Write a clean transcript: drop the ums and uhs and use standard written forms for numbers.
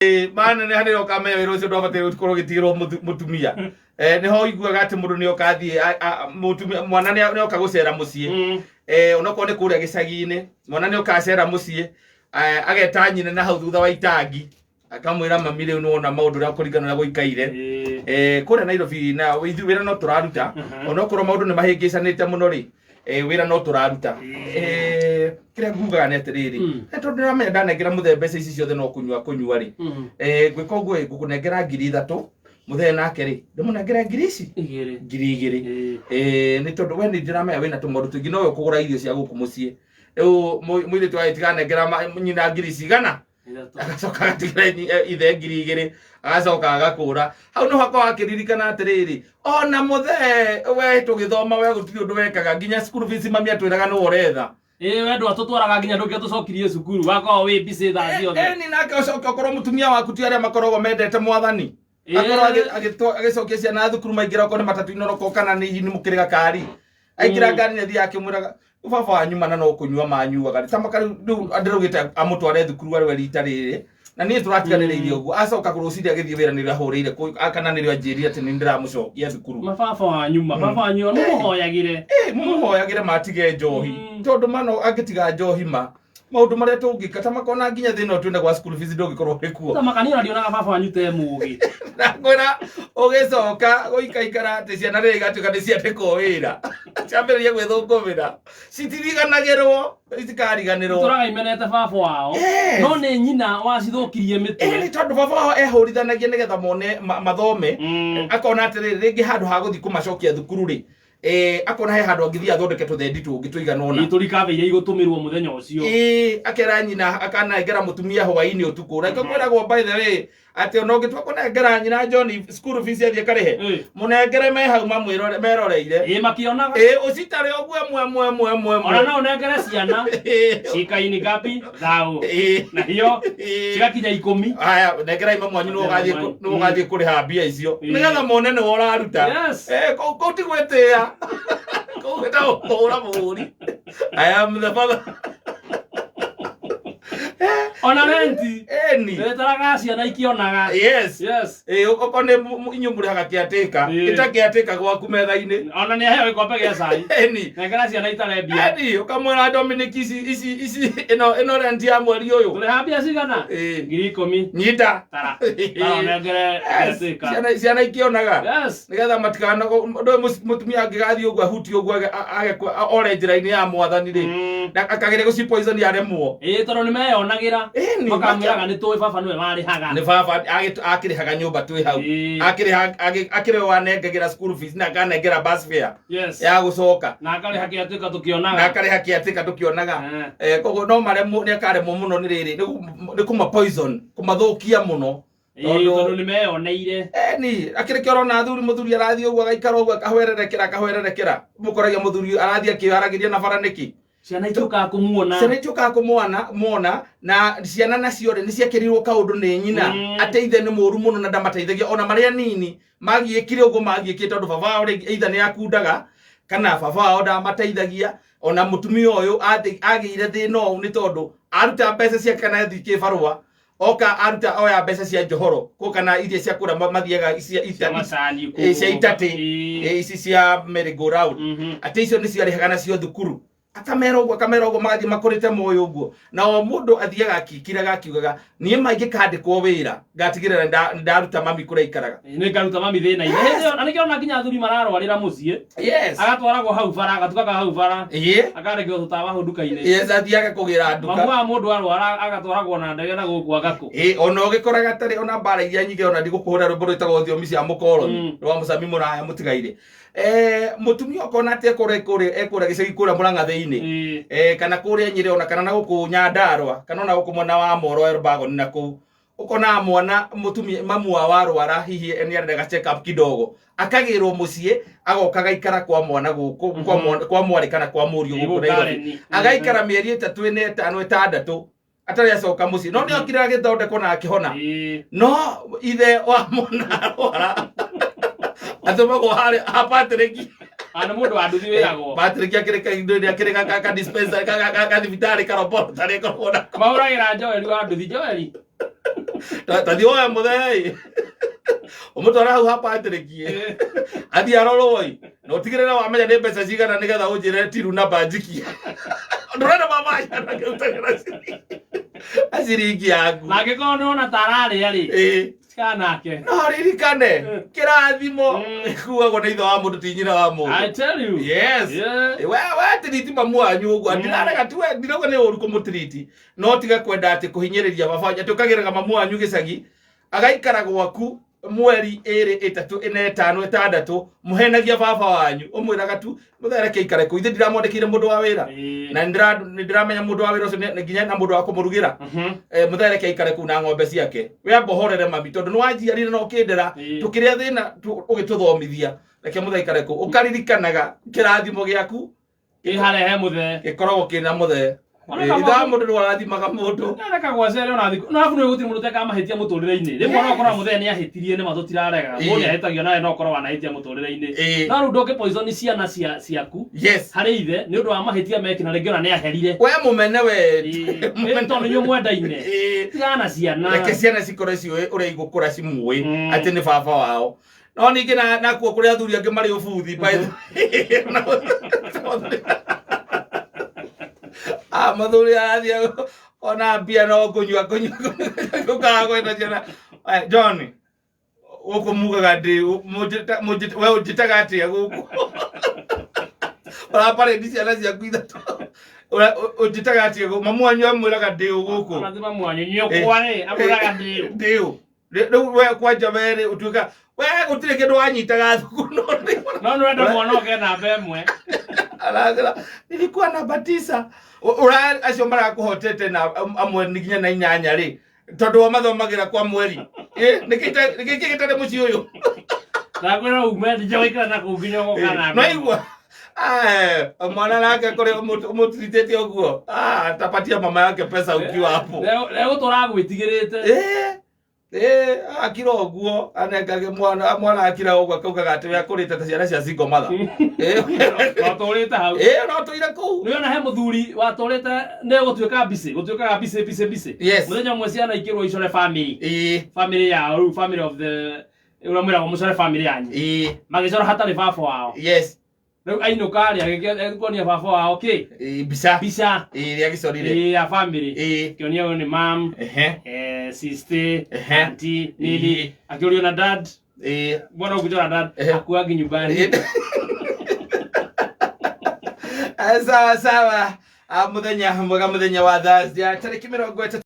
Maneneha nä ũkamenya wä ra å cio ndwabataire gũkorwo gĩtigĩrwo mũtumia. Nĩho ũiguaga atĩ mũndũ nĩ oka athiĩ mũtumia mwana nĩ oka gũcera mũciĩ. Onokorwo nĩ kũrĩa gĩcagi-inĩ, mwana nĩ oka acera mũciĩ, ageta nyina na hau thutha wa itangi, akamwĩra, "Mami, rĩu nĩwona maũndũ ũrĩa kũringana ũrĩa gũikaire." Kũrĩa Nairobi na ithuĩ wĩra no tũraruta. Onokorwo maũndũ nĩ mahĩngĩcanĩte mũno rĩ, wĩra no tũraruta. Kĩrĩa ngugaga nĩ atĩrĩrĩ, tondũ ndĩramenya ndanengera mũthee mbeca ici ciothe no kũnyua kũnyua rĩ, ngwĩka ũguo ĩ, ngũkũnengera 3000, mũthee nake rĩ, ndĩmũnengere ngiri ici 2. 2000. Nĩ tondũ we nĩ ndĩramenya wĩna tũmaũndũ tũingĩ, nowe ũkũgũra irio cia gũkũ mũciĩ. Rĩu mũirĩtu agĩtiganengera nyina ngiri cigana? 3. Agacoka agatigĩra ithe 2000, agacoka agakũra hau nĩho akorwo akĩririkana atĩrĩrĩ, ona mũthee we tũgĩthoma, we gũtirĩ ũndũ wekaga, nginya school fees mami atwĩraga nĩwe ũretha. Ĩĩ, we ndwatũtwaraga, nginya ndũngĩatũcokirie cukuru, wakorwo wĩ busy thaa ciothe. Ĩni, nake ũcoke ũkorwo mũtumia waku ti arĩa makoragwo mendete mwathani. Akorwo agĩcokia ciana thukuru, maingĩra okorwo nĩ matatũ-inĩ, onokorwo kana nĩ hihi nĩ mũkĩrĩ gakari, aingĩra ngari nĩ athiaga akĩmwĩraga, "Baba wanyu mana no kũnyua manyuaga." Tamaka rĩu ndĩraugĩte amũtware thukuru arĩ we rita rĩrĩ na niĩ tũratiganĩrĩirie ũguo, acoka rũcinĩ agĩthiĩ wĩra nĩrĩo ahũrĩire kana nĩrĩo anjĩrire atĩ nĩ ndĩramũcokia thukuru. Mababa wanyu, mababa wanyu mũmũhoyagĩre. Mũmũhoyagĩre matige njohi. Tondũ mano angĩtiga njohi, ma maũndũ marĩa tũngĩka ta makona nginya thĩna ũyũ twĩna gwa school fees ndũngĩkorwo wĩ kuo. Tamaka niĩ ona ndionaga baba wanyu te mũgĩ. Nakwĩra ũgĩcoka gũikaikara atĩ ciana rĩrĩa igatuĩka nĩ ciandĩkwo wĩra, ciambĩrĩria gwĩthũkũmĩra, citiriganagĩrwo, itikariganĩrwo. Tũraga imenete baba wao. No nĩ nyina wacithũkirie mĩtwe. Nĩ tondũ baba wao ehũrithanagia nĩgetha mone mathome. Akona atĩrĩrĩ, rĩngĩ handũ ha gũthiĩ kũmacokia thukuru rĩ, akona he handũ angĩthiĩ athondeke tũthendi tũngĩ tũigana ũna. Ĩ, tũrikabe iria igũtũmĩrwo mũthenya ũcio. Ĩĩ, akera nyina akanengera mũtumia hwainĩ ũtukũ. Reke kwĩragwo, by the way, atĩ ona ũngĩtua kũnengera nyina John school fees athiĩ karĩhe, mũnengere me hau mamwĩrore meroreire. Ĩ, makĩonaga. Ĩĩ, ũcitare ũguo ĩmwe ĩmwe ĩmwe ĩmwe Ona ĩmwe. no ũnengere ciana cikaini ngapi thao na hiyo cigakinya 10. Haya, nengerai mamu wanyu, nĩwe ũgathiĩ nĩwe ũgathiĩ kũrĩha mbia icio nĩgetha mone nĩwe ũraruta. Kũu ti gwĩtĩĩa, kũu gwĩtagwo kũhũra mũhũri. I am the father. Ona renti Eni. wetaraga ciana ikĩonaga. Okorwo nĩ inyuĩ mũrĩhaga kĩatĩka, ĩta kĩatĩka gwaku metha-inĩ. Ona nĩ aheo gĩkombe gĩa cai. Nengera ciana itare mbia. Eni, ũkamwĩra, "Dominic, ici ici ici ĩno rent ya mweri ũyũ." Tũrĩha mbia cigana? 10,000. Nyita. Tara tara ũnengere kĩatĩka. Ciana ikĩonaga. Nĩgetha matikana ndũĩ mũtumia angĩgathiĩ ũguo ahutie ũguo age ore njĩra-inĩ ya mwathani rĩ, na akageria gũci poison aremwo. Ĩĩ, tondũ nĩ meyonagĩra. Makamwĩraga, "Nĩ tũĩ baba nĩwe warĩhaga." Nĩ baba akĩrĩhaga nyũmba twĩ hau. Akĩrĩ we wanengagĩra school fees na akanengera bus fare ya gũcoka. Na akarĩha kĩatĩka tũkĩonaga. Na akarĩha kĩatĩka tũkĩonaga. Koguo no maremwo, nĩ akaremwo mũno nĩ rĩrĩ nĩ kũma poison, kũmathũkia mũno. Tondũ nĩ meyoneire. Eni, akĩrĩ kĩo ũrona athuri, mũthuri arathiĩ ũguo agaikara ũguo akahwererekera akahwererekera, mũkoragia mũthuri arathiĩ akĩaragĩria na bara nĩkĩ? Ciana itiũkaga kũmuona. Ciana itiũkaga kũmwana muona, na ciana nacio rĩ, nĩ ciekĩrirwo kaũndũ nĩ nyina atĩ ithe nĩ mũru mũno na ndamateithagia ona marĩa nini magiĩkire ũguo magiĩkire, tondũ baba wao rĩngĩ either nĩ akundaga kana baba wao ndamateithagia. Ona mũtumia ũyũ agĩire thĩna ũũ nĩ tondũ aruta mbeca ciake kana athiĩ kĩbarũa, oka aruta oya mbeca cia njohoro kũ kana iria cia kũrĩa mathiaga cia macani. Cia itatĩ. Ici cia merry go round. Atĩ icio nĩcio arĩhaga nacio thukuru. Akamera ũguo, akamera ũguo, magathiĩ makũrĩte moyo ũguo, na o mũndũ athiaga akikiraga akiugaga, "Niĩ maingĩ kandĩkwo wĩra ngatigĩrĩra nĩndaruta mami kũrĩa aikaraga." Nĩ ngaruta mami thĩna-inĩ. Hĩndĩ ĩyo na nĩkĩo ona nginya athuri mararwarĩra mũciĩ. Agatwaragwo hau bara, agatukaga hau bara, akarekerwo tũtawa hau nduka-inĩ. Yes, athiaga kũgĩra nduka. Mamu wa mũndũ arwara agatwaragwo na ndege na gũkũ agakũ. Ĩ, ona ũgĩkoraga tarĩ ona mbara iria nyingĩ, ona ndigũkũhũra rwĩmbo rwĩtagwo Thiomi cia Mũkoroni rwa mũcami mũraya mũtigaire. Mũtumia ũkona atĩ ekũrĩa kũrĩa ekũrĩa gĩcagi kũrĩa Mũrang'a thĩinĩ, kana kũrĩa Nyĩrĩ, ona kana na gũkũ Nyandarũa, kana ona gũkũ mwena wa Moro Elbagon na kũu, ũkona mwana mũtumia mamu wao arwara, hihi nĩ arenda ga check up kidogo, akagĩrwo mũciĩ, agoka agaikara kwa mwana gũkũ, kwa mwana, kwa mwarĩ kana kwa mũriũ gũkũ gũkũ Nairobi. Karen. Agaikara mĩeri 3, 4, 5, 6 atarĩ acoka mũciĩ, no nĩ okire agĩthondekwo na akĩhona. No ithe wa mwana arwara atũmagwo harĩ ha Patrick. Ah, nĩ mũndũ wa nduthi wĩragwo. Patrick akĩrĩ kahinda akĩrĩ ka dispensary ka thibitarĩ karoboro tarĩ koragwo nako. Mahũragĩra Joeli wa nduthi, Joeli. Tathiĩ woe mũthee ũmũtware hau ha Patrick athiĩ arorwo ĩ na ũtigĩrĩre wamenya nĩ mbeca cigana nĩgetha ũnjĩre tiru namba njikie. Ndũrenda mama akĩrutagĩra ciringi yaku. Na angĩkorwo nĩ wona ta ararĩa rĩ, tigana nake. No ririkane kĩrathimo gĩkuagwo nĩ ithe wa mũndũ, ti nyina wa mũndũ. I tell you. Yes. We tiriti mamu wanyu ũguo. Ndirarega, tiwe ndirauga nĩ ũru kũmũtiriti, no tiga kwenda atĩ kũhinyĩrĩria baba wanyu, atĩ ũkagĩraga mamu wanyu gĩcagi agaikara gwaku mweri ĩrĩ, ĩtatũ, ĩna, ĩtano, ĩtandatũ, mũhenagia baba wanyu, ũmwĩraga tu mũthereke ikare kũu. Ithe ndiramwandĩkĩire mũndũ wa wĩra na nĩ ndĩramenya mũndũ wa wĩra ũcio nĩ nginya na mũndũ wa kũmũrugĩra. Mũthereke aikare kũu na ng'ombe ciake. We amba ũhorere mami, tondũ nĩ wanjiarire na ũkĩndera tũkĩrĩa thĩna ũgĩtũthomithia. Reke mũthee aikare kũu, ũkaririkanaga kĩrathimo gĩaku Ĩ harĩa he mũthee. Gĩkoragwo kĩna mũthee. Ona Ithe wa mũndũ nĩwe ũrathimaga mũndũ. Reka gwacere ona thikũ. No abu nĩ gũtirĩ mũndũ ũtekaga mahĩtia mũtũrĩre-inĩ. Rĩmwe no ũkorwo mũthee nĩ ahĩtirie, nĩ ma tũtirarega. Mũndũ nĩ ahĩtagio, nawe no ũkorwo wanahĩtia mũtũrĩre-inĩ. No rĩu ndũngĩ poison ciana cia ciaku harĩ ithe nĩ ũndũ wa mahĩtia meki na rĩngĩ ona nĩ aherire. We mũmene we. Ĩĩ, tondũ inyuĩ mwendaine. Tigana na ciana. Reke ciana cikorwo ciũĩ ũrĩa igũkũra cimuĩ atĩ nĩ baba wao. No ningĩ nakuo kũrĩ athuri angĩ marĩ ũbuthi, by the way. Ah, mũthuri arathiĩ ona mbia no kũnyua kũnyua kũkaga kwenda ciana. Eh, John, gũkũ mugaga ndĩ we ũnjĩtaga atĩa gũkũ ũraparĩndi ciana ciaku ithatũ? Ũnjĩtaga atĩa gũkũ? Mamu wanyu amwĩraga ndĩ ũ gũkũ? Ona ti mamu wanyu, nyũkwa rĩ, amwĩraga ndĩ. Ndĩ ũ? Rĩu we kwanja we rĩ ũtuĩka we gũtirĩ kĩndũ wanyitaga thukuru, no No nĩ wenda mwana ũgĩe namba 1. Aragera nilikuwa namba 9. Ura acio marakũhotete na amwe nĩ nginya na 8 rĩ, tondũ o mathomagĩra kwa mweri. Nĩkĩ nĩkĩ gĩtarĩ mũciĩ ũyũ? Ndakwĩra ume ndije gũikara na kũu nginya ũgoka namba No ĩmwe. igua. Mwana nake kũrĩ ũmũtiritĩte ũguo, atapatia mama yake pesa ukiwa hapo. Rĩu tũragwĩtigĩrĩte. Akira ũguo anengage mwana, mwana akira ũguo akaugaga atĩ we akũrĩte ta ciana cia single mother. Watũrĩte hau. No tũire kũu. Nĩ ona he mũthuri watũrĩte nĩ gũtuĩka busy, gũtuĩkaga busy, busy, busy. Mũthenya ũmwe ciana ikĩrwo icore family. Family yao rĩu, family of the ũrĩa mwĩragwo mũcore family yanyu. Magĩcora hatarĩ baba wao. Rĩu ainũka rĩ, agĩkuonia baba wao kĩ? Mbica. Mbica. Ĩrĩa agĩcorire. Ya family. Kĩonia ũyũ nĩ mam, sister, auntie, nini. Akĩũrio na dad. Mbona ũkũchora dad? Akuangi nyumbani. Sawa sawa. Mũthenya mwega, mũthenya wa Thursday, tarĩki 30.